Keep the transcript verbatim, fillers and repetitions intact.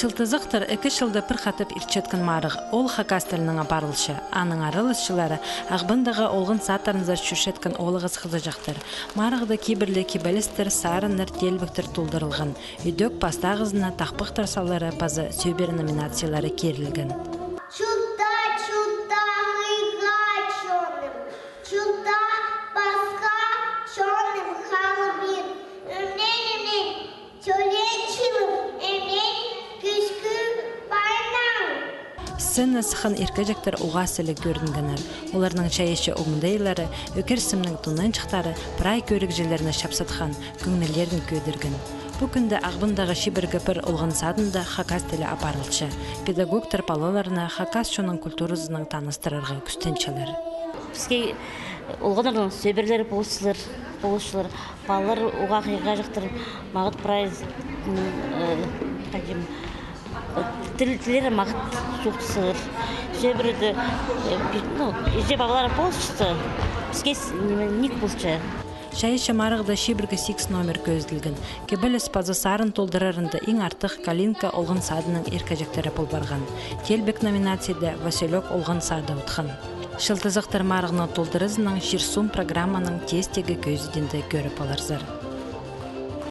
«Чылтызахтар» ікі чылда пір хатап иртчеткен марығ. Ол хакас тілінең апарылча. Аның араласчылары Ағбандағы олған садтарынзар чӧрчеткен оолағас хызыҷахтар. Марығда кибірліг кибелістер, сарыннар, теелбектер толдырылған. Ідӧк пастағызына тахпахтар салары паза сӧбіре номинациялары кирілген. Чуртаа, чуртаа, хыйға чоным, чуртаа, пасха чоным халбин, ӱмен, ӱмен, тӧле чылым, ӱмен, кӱскӱ пайнаң. Сценаа сыххан иркеҷектер уғаа сіліг кӧрінгеннер. Оларның чайаачы оңдайлары, ӧкерсімнің тонанҷыхтары прай кӧрігҷілерні чапсатхан, кӧңнілерін кӧдірген. Пу кӱнде Ағбандағы чибіргі пір олған садында хакас тілі апарылча. Педагогтар палаларны хакас чонның культуразынаң таныстырарға кӱстенчелер. Піске олғаннарның сӧбірелері полысчалар, полысчалар. Палалар уғаа хыйғаҷахтар, мағат прай, м, э, хайди, э, тіл-, тіллері мағат чоохтасчалар. Сӧбіреде, э, пи-, ну, іҷе-пабалар полысча, піске с-, ниме, ниик полча. Чайаачы марығда чибіргі сигіс номер кӧзіділген. Кибеліс паза сарын толдырарында иң артых «Калинка» олған садының иркеҷектері пол парған. Теелбек номинацияда «Василёк» олған сады утхан. «Чылтызахтар» марығның толдыразынаң «Чир-суум» программаның тестегі кӧзідиинде кӧріп аларзар.